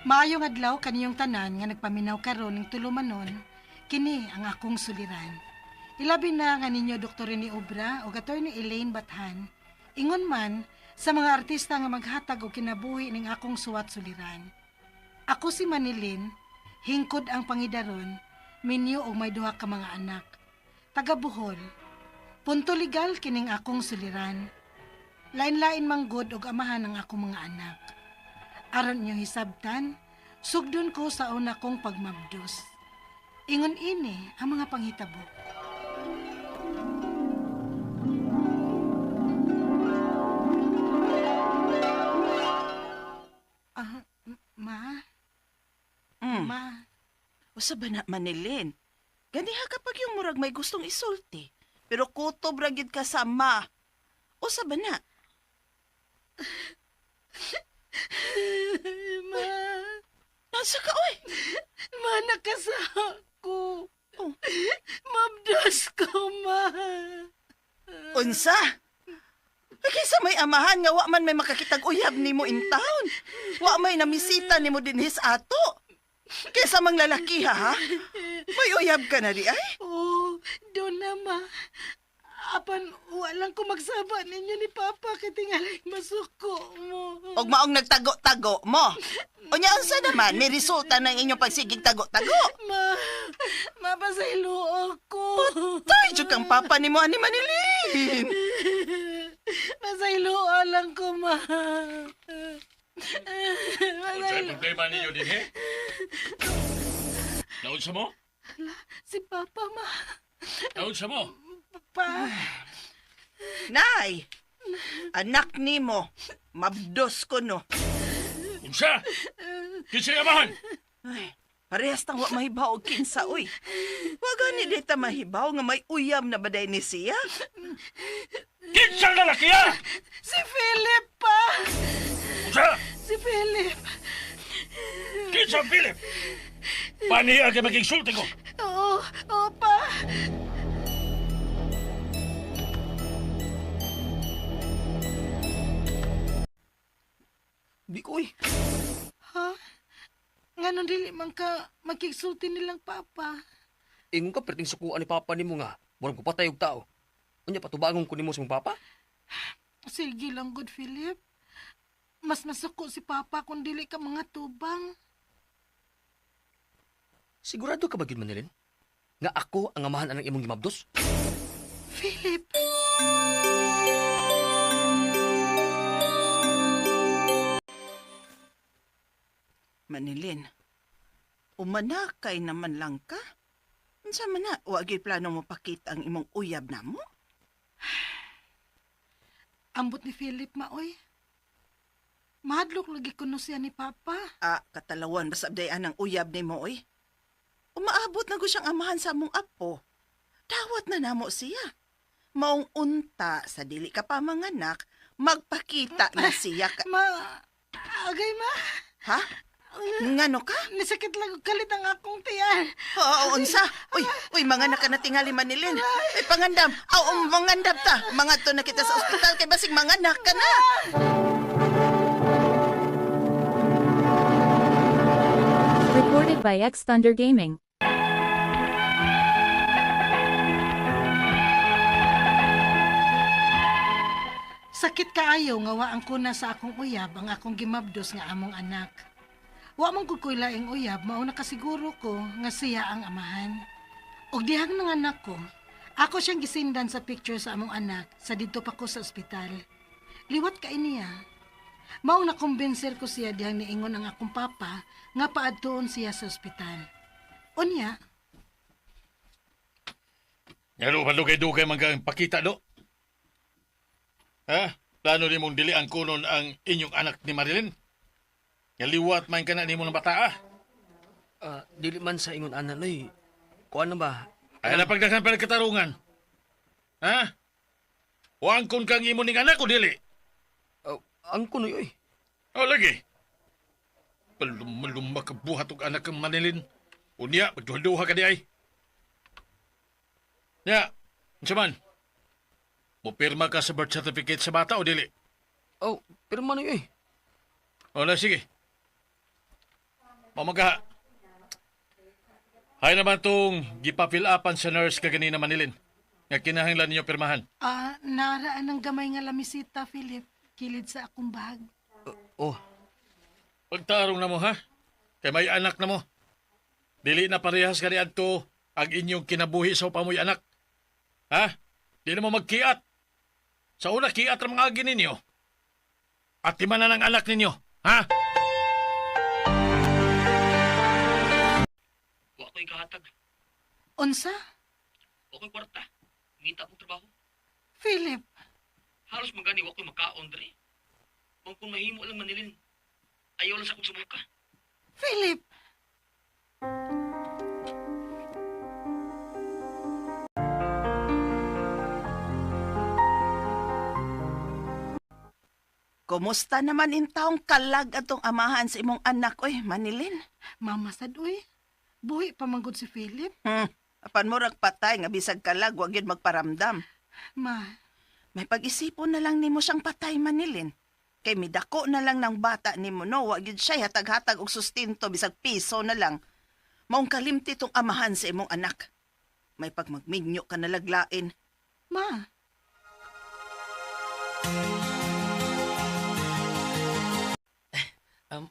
Maayong adlaw kaniyong tanan nga nagpaminaw karon ning tulumanon, kini ang akong suliran. Ilabi na nga ninyo Dr. Rene Obra o Attorney Elaine Bathan, ingon man sa mga artista nga maghatag og kinabuhi ning akong suwat suliran. Ako si Manilin, hingkod ang pangidaron, minyo og may duha ka mga anak. Taga Bohol. Punto legal kining akong suliran. Lain-lain manggod og amahan ang akong mga anak. Aron inyong hisabtan, sugdon ko sa una kong pagmabdos. Ingon ini ang mga panghitabo. Ah, ma? Ma? Usa ba na, Manilin? Ganiha kapag yung murag may gustong isulti. Pero kutob ra gyud ka sa ma. Usa ba na? Ma, Nasa ka, oy? ma, nakasako. Oh. Mabdos ko, ma. Unsa? Ay, kaysa may amahan nga wa man may makakitag uyab nimo in town. Wa may namisita nimo dinhi sa ato. Kaysa mang lalaki ha? May uyab ka na di ay? Oh, doon na, ma. Apan, walang ko magsaba ninyo ni Papa kay tingalay masuko mo. Og maong nagtago-tago mo. Unya unsa naman may resulta ng inyong pagsigig tago-tago? Ma, mapasaylo ako. Tay, jud kang papa nimo ani Manilin. Pasaylo lang ko, ma. Unsay Pasaylo. problema ninyo dinhi? Naunsa mo? Si Papa, ma. Naunsa mo? Pa. Nay, anak nimo, mabdos ko no. Unsa? Kinsay amahan? Ay, parehas tang wa mahibaw og kinsa oy. Wa gani di ta mahibaw nga may uyab na baday ni siya. Kinsang lalaki ha? Si Philip, pa. Unsa? Si Philip. Kinsa Philip? Paniya kay magigsulti ko. Oo, oo, pa. Di ko oy. Ha? Nganon dili man ka makigsulti nilang papa. Ingon ka perting sukuan ni papa nimo nga murag ko patay og tao. Unya patubangon ko nimo sa imong papa? Sige lang, good Philip. Mas masuko si papa kung dili ka mga tubang. Sigurado ka ba gyud Manilin? Nga ako ang amahan anang imong gimabdos? Philip! Manilin, umanakay naman lang ka. Unsa man na, wa gyud plano mo pakita ang imong uyab namo? Ambot ni Philip, maoy. Mahadlok lagi kuno siya ni papa. Ah, katalawan basta abdayan ang uyab nimo oy. Umaabot na ko siyang amahan sa among apo. Dawat na namo siya. Maong unta sa dili ka pa manganak, magpakita na siya ka. Ma, agay ma. Ha? Ngano ka? Nisakit lang og kalit ang akong tiyan. Oo, unsa? Uy, uy, mga naka na tingali Manilin. Ay, pangandam. Aw, mangandam ta. Mga to na kita sa ospital kay basig manganak ka na. Recorded by X Thunder Gaming. Sakit kaayo nga wa ang kuna sa akong uyab ang akong gimabdos nga among anak. Wa man gud ko'y laing uyab, mao na kasiguro ko nga siya ang amahan. Og dihang nang anak ko, ako siyang gisindan sa picture sa among anak sa didto pa ko sa ospital. Liwat kay niya. Maong nakumbinser ko siya dihang niingon ang akong papa nga paadtuon siya sa ospital. Unya, Ngano pa dugay-dugay man kang pakita do? Ha? Plano nimong dili ang kunon ang inyong anak ni Marilyn? Nga liwat man ka na nimo ng bata ah. Ah, dili man sa ingon ana noy. Kuan na ba? Ay napagdaghan pa ng katarungan. Ha? Wangkon kang imo ning anak o dili? Ang kunoy oy. O lagi. Paluma-luma ka buhat og anak kang Manilin. Unya, magduha-duha ka di ay. Nya, unsa man? Mupirma ka sa birth certificate sa bata o dili? Oh, pero man oy. O na, sige. Mamaga. Hay naman tong gipa-fill upan sa nurse kaganina, Manilin. Nga kinahanglan ninyo pirmahan. Ah, naraan ang gamay nga lamisita, Philip. Kilid sa akong bag. Oh, Pagtarong na mo ha. Kay may anak na mo. Dili na parehas kani adto ang inyong kinabuhi sa upamoy anak. Ha? Di na mo magkiat. Sa una kiat ra mga agi ninyo. At timanan ang anak ninyo. Ha? wa ko'y kahatag. Unsa? Wa ko'y kwarta. Ngita akong trabaho. Philip, Halos magani wa ko'y makaon diri. Kung kung mahimo lang Manilin, ayaw lang sa akong subuka. Philip! Kumusta naman in taong kalag atong amahan sa imong anak, oy, Manilin? Mama sad, uy. Buhi pa manggod si Philip. Apan murag patay nga bisag kalag wa gyud magparamdam. Ma, May pag-isipon na lang nimo siyang patay, Manilin. Kay midako na lang ng bata nimo no, wa gyud siya hatag-hatag og sustento bisag piso na lang. Maong kalimti tong amahan sa imong anak. May pagmagminyo ka na laglain. ma.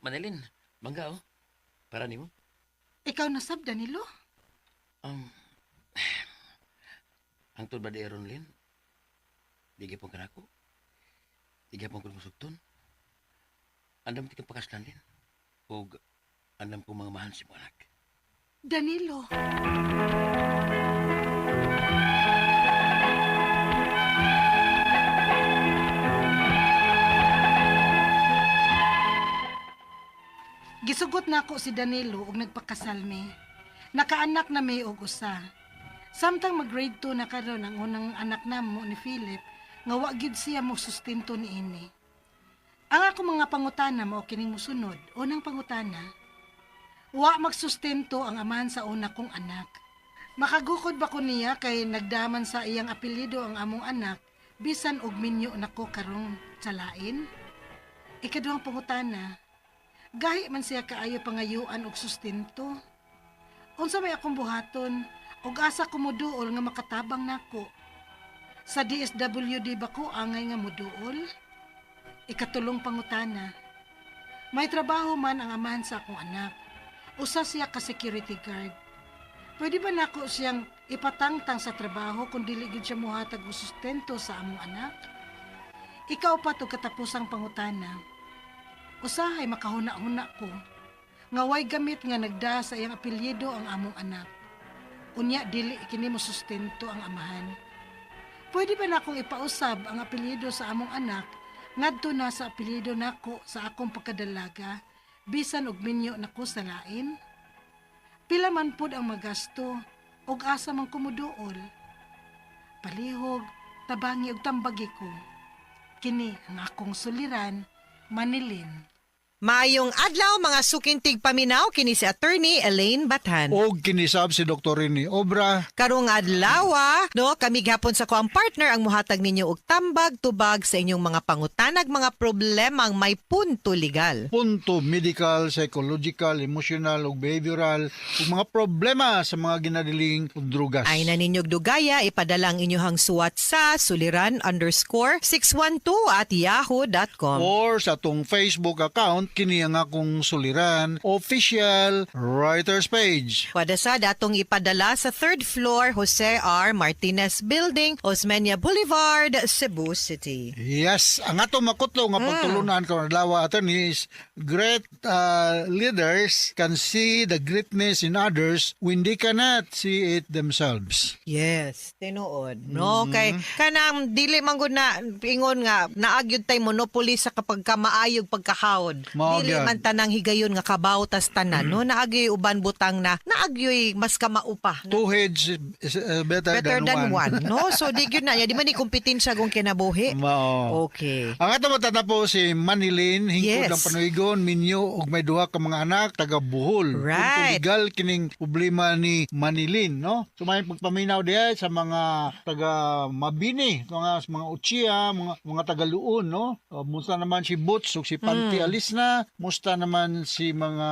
Manilin, mangga oh. Para nimo. Ikaw na sab, Danilo? Hangtod ba di aron, Lin? Di gyapon ka nako. Di gyapon ko musugton. Andam ti kang pakaslan, Lin. Ug andam ko mga mahal si mo anak. Danilo. Gisugot na ako si Danilo og nagpakasal mi. Nakaanak na mi og usa. Samtang mag-grade 2 na karon ang unang anak namo ni Philip, nga wa gyud siya mo sustento niini. Ang ako mga pangutana mao kining mosunod. Unang pangutana, wa magsustento ang amahan sa una kong anak. Makagukod ba ko niya kay nagdaman sa iyang apelyido ang among anak bisan og minyo nako karong tsalain? Ikaduhang pangutana, gahi man siya kaayo pangayuan og sustento. Unsa may akong buhaton og asa ko moduol nga makatabang nako? Sa DSWD ba ko angay nga moduol? Ikatulong pangutana, may trabaho man ang amahan sa akong anak. Usa siya ka security guard. Pwede ba nako siyang ipatangtang sa trabaho kung dili gyud siya mohatag og sustento sa among anak? Ikaw pa to katapusang pangutana. Usahay makahuna-huna ko nga way gamit nga nagda sa iyang apelyido ang among anak. Unya dili kini mo sustento ang amahan. Pwede ba nakong ipausab ang apelyido sa among anak ngadto na sa apelyido nako sa akong pagkadalaga bisan og minyo nako sa lain? Pila man pud ang magasto og asa man kumuduol. Palihog, tabangi og tambagi ko. Kini ang akong suliran, Manilin. Maayong adlaw mga sukintig paminaw kini si Attorney Elaine Bathan. Og kinisab si Dr. Rini Obra. Karong adlaw, no, kami gihapon sa kuang partner ang muhatag ninyo og tambag tubag sa inyong mga pangutanag mga problemang may punto legal. Punto medical, psychological, emotional ug behavioral ug mga problema sa mga ginadiling drugas. Ay na ninyog dugaya, ipadala ang inyong suwat sa suliran_612@yahoo.com. Or sa atong Facebook account kini ang akong suliran official writers page. Pwede sa datong ipadala sa third floor Jose R. Martinez Building, Osmeña Boulevard, Cebu City. Yes, ang atong makutlo nga pagtulunan karon adlaw, attorney, is great leaders can see the greatness in others when they cannot see it themselves. Yes, tinuod. No, kay kanang dili man gud na ingon nga naagyud tay monopoly sa kapag ka maayog pagkahawod. Mao Dili gyud. man tanang higayon nga kabaw tas tanan, no, naagyoy uban butang na naagyoy mas kamao pa. Two heads is better, Better than one, one. no? So di gyud na, di man ni kompetensya kung kinabuhi. Mao. Okay. Ang ato matatapos si Manilin, hingkod Yes. ang panuigon, minyo og may duha ka mga anak taga Bohol. Right. Punto legal kining problema ni Manilin, no? So may pagpaminaw diha sa mga taga Mabini, mga Uchia, mga taga Luon, no? Musta naman si Boots ug si Panty Alisna. Lorena. Musta naman si mga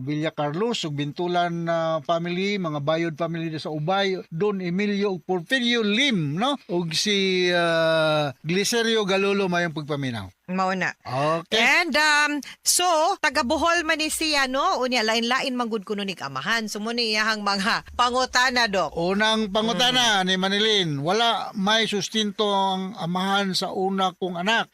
Villa Carlos ug Bintulan na family, mga Bayod family sa Ubay, Don Emilio ug Porfirio Lim, no? Ug si Glicerio Galolo, mayong pagpaminaw. Mao na. Okay. And so taga Bohol man ni siya, no? Unya lain-lain man gud kuno ni amahan. So mo ni iyahang mga pangutana, dok. Unang pangutana ni Manilin, wala may sustinto ang amahan sa una kong anak.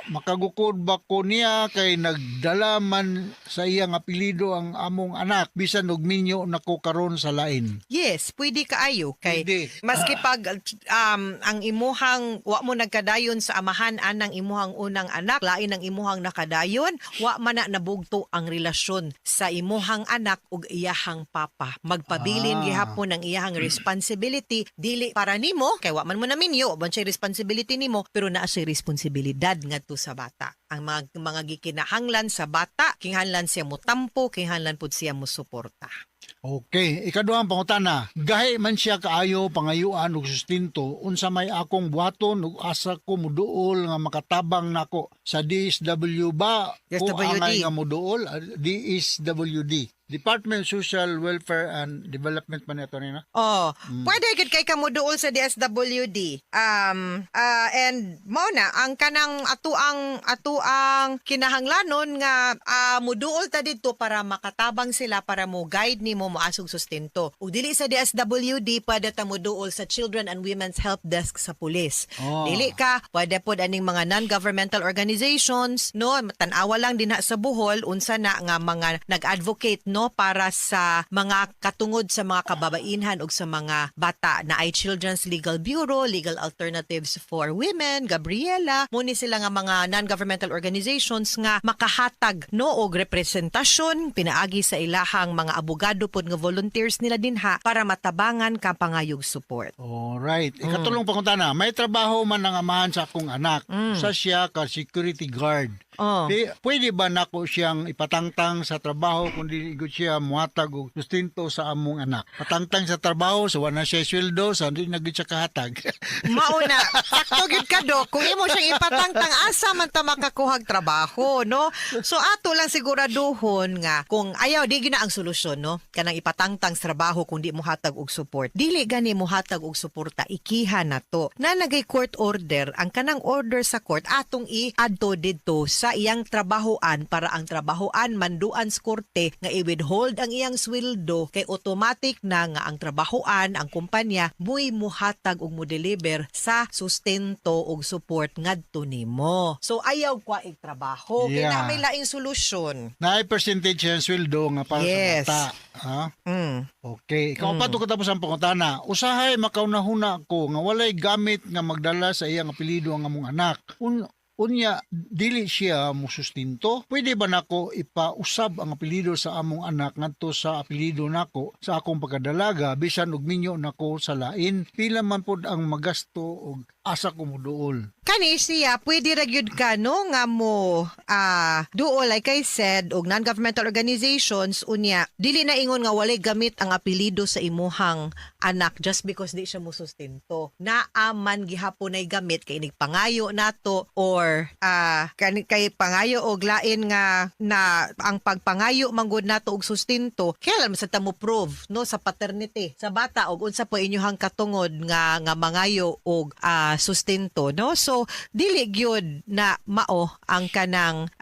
Makagukod ba ko niya kay nagdala man sa iyang apelyido ang among anak bisan og minyo nako karon sa lain? Yes, pwede kaayo kay Pwede. maski pag ang imuhang wa mo nagkadayon sa amahan anang imuhang unang anak, lain ang imuhang nakadayon, wa man na nabugto ang relasyon sa imuhang anak ug iyahang papa. Magpabilin gihapon ang iyahang responsibility dili para nimo kay wa man mo naminyo, wa man siya responsibility nimo, pero naa siya responsibilidad ngadto sa bata. Ang mga gikinahanglan sa bata, kinahanglan siya mo tampo, kinahanglan pud siya mo suporta. Okay, ikaduhang pangutana. Gahi man siya kaayo pangayuan og sustinto, unsa may akong buhaton ug asa ko muduol nga makatabang nako sa DSW ba ko DSWD. angay nga muduol? DSWD. Department of Social Welfare and Development man ito nina. Oh, pwede gid kay kamo duol sa DSWD. And mao na ang kanang ato ang kinahanglanon nga muduol ta didto para makatabang sila, para mo guide nimo moasog sustento. Ug dili sa DSWD, pwede ta moduol sa Children and Women's Help Desk sa pulis. Dili ka, pwede pod aning mga non-governmental organizations, no, tan-awa lang dinha sa Bohol unsa na nga mga nag-advocate, no, para sa mga katungod sa mga kababainhan ug sa mga bata na ay Children's Legal Bureau, Legal Alternatives for Women, Gabriela, muni sila nga mga non-governmental organizations nga makahatag, no, og representasyon pinaagi sa ilahang mga abogado pod nga volunteers nila dinha para matabangan ka pangayog support. Alright. Ikatulong pangutana, may trabaho man ang amahan sa akong anak. Sa siya ka security guard. Pwede ba nako siyang ipatangtang sa trabaho kung dili gud siya muhatag og sustento sa among anak? Patangtang sa trabaho, so wala na siya sweldo, sa hindi na gud siya kahatag. Mauna, sakto gyud ka, dok. Kung imo siyang ipatangtang, asa man ta makakuhag trabaho, no? So ato lang siguraduhon nga kung ayaw di gyud na ang solusyon, no? Kanang ipatangtang sa trabaho kung di mo hatag og support. Dili gani mo hatag og suporta, ikiha na to. Na nagay court order, ang kanang order sa court atong i-adto didto sa iyang trabahoan para ang trabahoan manduan sa korte nga i-withhold ang iyang sweldo kay automatic na nga ang trabahoan, ang kumpanya mo'y muhatag og mo-deliver sa sustento og support ngadto nimo. So ayaw kwa ig trabaho kay na may laing solusyon. Naay percentage ang sweldo nga para sa bata. Ha? Okay. Ikaw pa to katapos ang pangutana. Usahay makaunahuna ko nga walay gamit nga magdala sa iyang apelyido ang among anak. Unya dili siya mosustinto. Pwede ba nako ipausab ang apelyido sa among anak ngadto sa apelyido nako sa akong pagkadalaga bisan og minyo nako sa lain? Pila man pod ang magasto og asa ko moduol? Kani siya, pwede ra gyud ka, no, nga mo duol, like I said, og non-governmental organizations. Unya dili na ingon nga walay gamit ang apelyido sa imuhang anak just because di siya mosustento. Naa man gihapon ay gamit kay inig pangayo nato or kay pangayo og lain nga na ang pagpangayo manggod nato og sustento, kailan man sa ta mo prove, no, sa paternity sa bata og unsa po inyuhang katungod nga nga mangayo og sustento, no? So dili gyud na mao ang kanang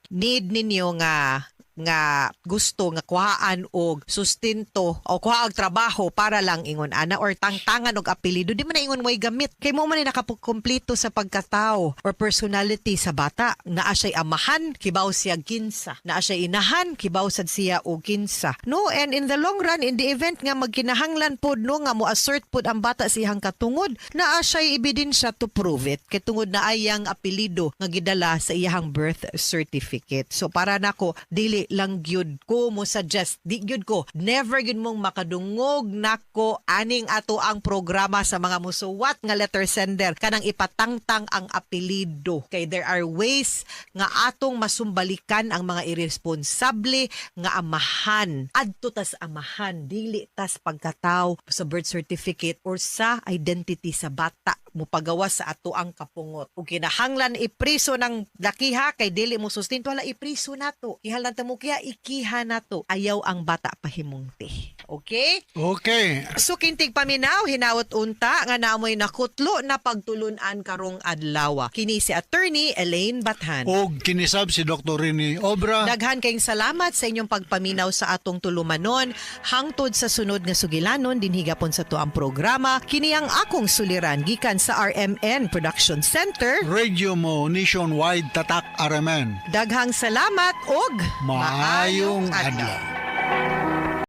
need ninyo nga nga gusto nga kuhaan og sustento o kuha og trabaho para lang ingon ana or tangtangan og apelyido. Di man na ingon way gamit kay mo man ni nakakumpleto sa pagkatao or personality sa bata. Naa siya'y amahan, kibaw siya kinsa. Naa siya'y inahan, kibaw sad siya og kinsa, no? And in the long run, in the event nga magkinahanglan pod, no, nga mo assert pod ang bata sa iyang katungod, naa siya'y ebidensya to prove it kay tungod na ayang apelyido nga gidala sa iyang birth certificate. So para nako, dili lang gyud ko mo suggest, di gyud ko, never gyud mong makadungog nako aning ato ang programa sa mga musuwat nga letter sender kanang ipatangtang ang apelyido kay there are ways nga atong masumbalikan ang mga irresponsable nga amahan. Adto tas amahan, dili tas pagkataw sa birth certificate or sa identity sa bata. mupagawas sa ato ang kapungot. Ug kinahanglan ipriso ng lakiha kay dili mo sustento, wala, ipriso nato. Kinahanglan ta mo kiha, ikiha nato. Ayaw ang bata pahimungti. Okay? Okay. So kintig paminaw, hinawot unta nga naamoy nakutlo na pagtulunan karong adlaw. Kini si Attorney Elaine Bathan. Og kinisab si Dr. Rini Obra. Daghan kayong salamat sa inyong pagpaminaw sa atong tulumanon. Hangtod sa sunod nga sugilanon dinhi gapon sa tuang programa. Kini ang akong suliran gikan sa RMN Production Center. Radio mo nationwide, tatak RMN. Daghang salamat og Maayong adlaw.